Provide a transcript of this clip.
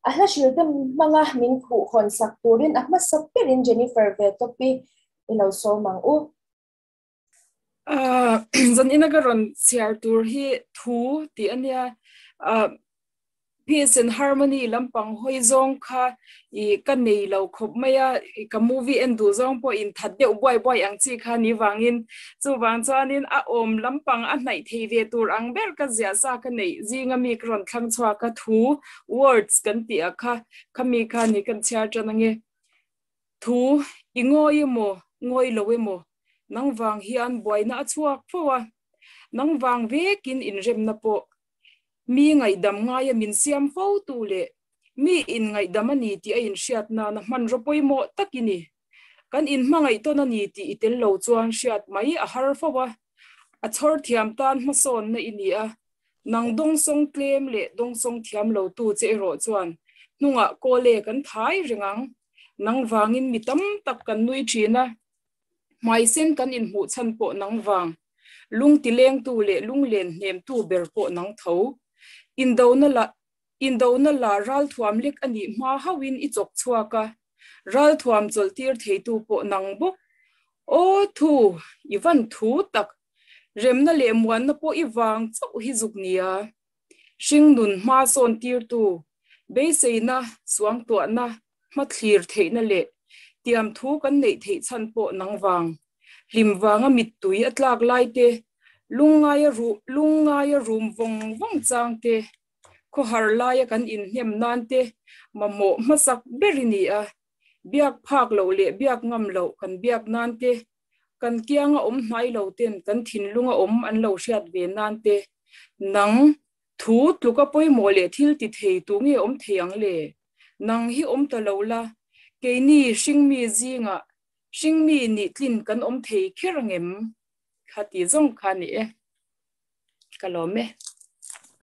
A hla hril te hmanga min khuh hawn sak turin a hmasa berin Jennifer ve tawpi i lo sawm ang u. Zan ina ka rawn chhiar tur hi thu tih a nia. Peace and harmony lampang hawi zawng kha i ka nei lo khawp mai a, ka movie en duh zawng pawh in that deuh buai buai ang chi kha ni vangin chuvang chuanin a awm lampang a hnaih thei ve tur ang ber ka ziah sa ka neih zinga mi ka rawn thlang chhuak a thu words kan tih ah kha khami kha ni kan chhiar tan ange. Thu i ngawi emaw ngawi lo emaw nang vang hian buaina a chhuak fo a, nang vang vekin inremna pawh Mi ngaihdam ngaia min siam fo tu leh mi in ngaihdam a ni tih a inhriat nana hmanraw pawimawh tak i ni. Kan inhmangaih tawn a ni tih i tel lo chuan hriat mai a har fo a, a chhawr thiam tan hmasawnna i ni a, nang dawngsawng tlem leh dawngsawng thiam lo tu che erawh chuan hnungah kawle kan thai reng ang. Nang vangin mi tam tak kan nui thin a. Hmaisen kan inhmuh chhan pawh nang vang, lung tilengtu leh lunglen hnemtu ber pawh nang tho. Indona la Indona la ralthuam lek a nih hma hauhin i chawk chhuak a, ralthuam chawlhtir theitu pawh nang bawk. Aw thu, i van thu tak, remna leh muanna pawh i vang chauh hi zuk nia. Hringnun hma sawn tirtu, beiseina, suangtuahna, hmathlir theihna leh tiam thu kan neih theih chhan pawh nang vang. Hlim vanga mittui a tlak lai te, lungngaia ruh lungngaia rum vawng vawng chang te, khawhar laia kan inhnem nan te mamawh hmasak ber i ni a, biak phak loh leh biak ngam loh kan biak nan te, Kan kianga awm hnai lo ten kan thinlunga awm an lo hriat ve nan te, nang, thu tluka pawimawh leh thil ti thei tu nge awm thei ang le? Nang hi awm ta lo la, keini hringmi zingah hringmi nih tlin kan awm thei kher angem? Kha ti zawng kha ni e. Ka lawm e.